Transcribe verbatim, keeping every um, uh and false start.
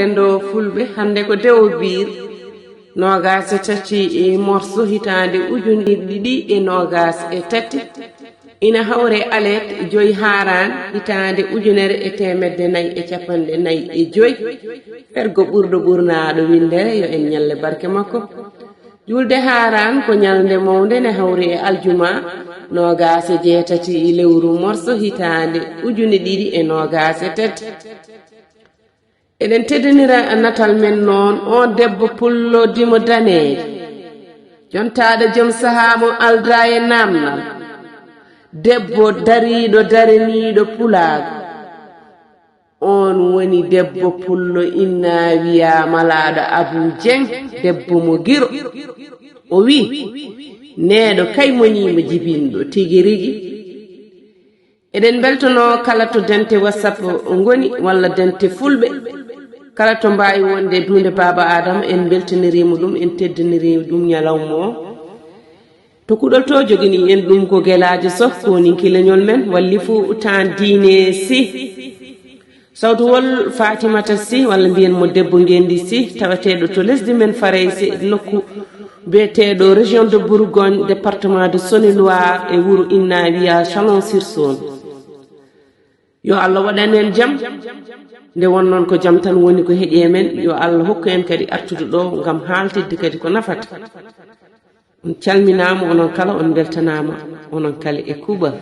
Rendo Fulɓe hannde ko dewo biir, noogaas e tati e morso hitaande ujunere ɗiɗi e noogaas e tati, ina hawre alet joyi haaraan hitaande ujunere e teemedde nayi e capanɗe nayi e joyi. Fergo ɓurɗo ɓurnaaɗo winndere, yo en ñalle barke makko. Julde haaraan ko ñalnde mawnde, ne hawri e aljuma noogaas e jeetati lewru morso hitaande ujune ɗiɗi e noogaas e tati. Eɗen teddinira natal men noon, on debbo pullo dimo daneejo, jontaaɗo joom sahaa mo aldaa e naamnal, debbo dariiɗo daraniiɗo pulaagu. On woni debbo pullo inna wiya malaaɗo Abu Jeng, debbo mo Giro. O wi, neeɗo kay moniima jibinɗo tigi rigi. Eɗen mbeltanoo kala to dente WhatsApp ngoni walla dente Fulɓe. Kala to mbaawi wonde duunde Baaba Aadama, en mbeltaniriima ɗum, en teddiniriima ɗum ñalawma o. To kuɗol to jogini en ɗum ko Gelaajo Soh, kooninki leñol men, walli fuu taan diine si. Sawtuwol Fatimata si, walla mbiyen mo debbo ngenndi si, taweteeɗo to lesdi men Farayse, nokku biyeteeɗo région de Bourgogne, département de Saône-et-Loire, e wuro inna wiya Chalon-sur-Saône. Yo Allah waɗan en jam. Nde wonnoon ko jam tan woni ko heɗi e men, yo Allah hokku en kadi artude ɗo ngam haaltidde kadi ko nafata. On calminaama, onon kala, on mbeltanaama, onon kala e kuuɓal.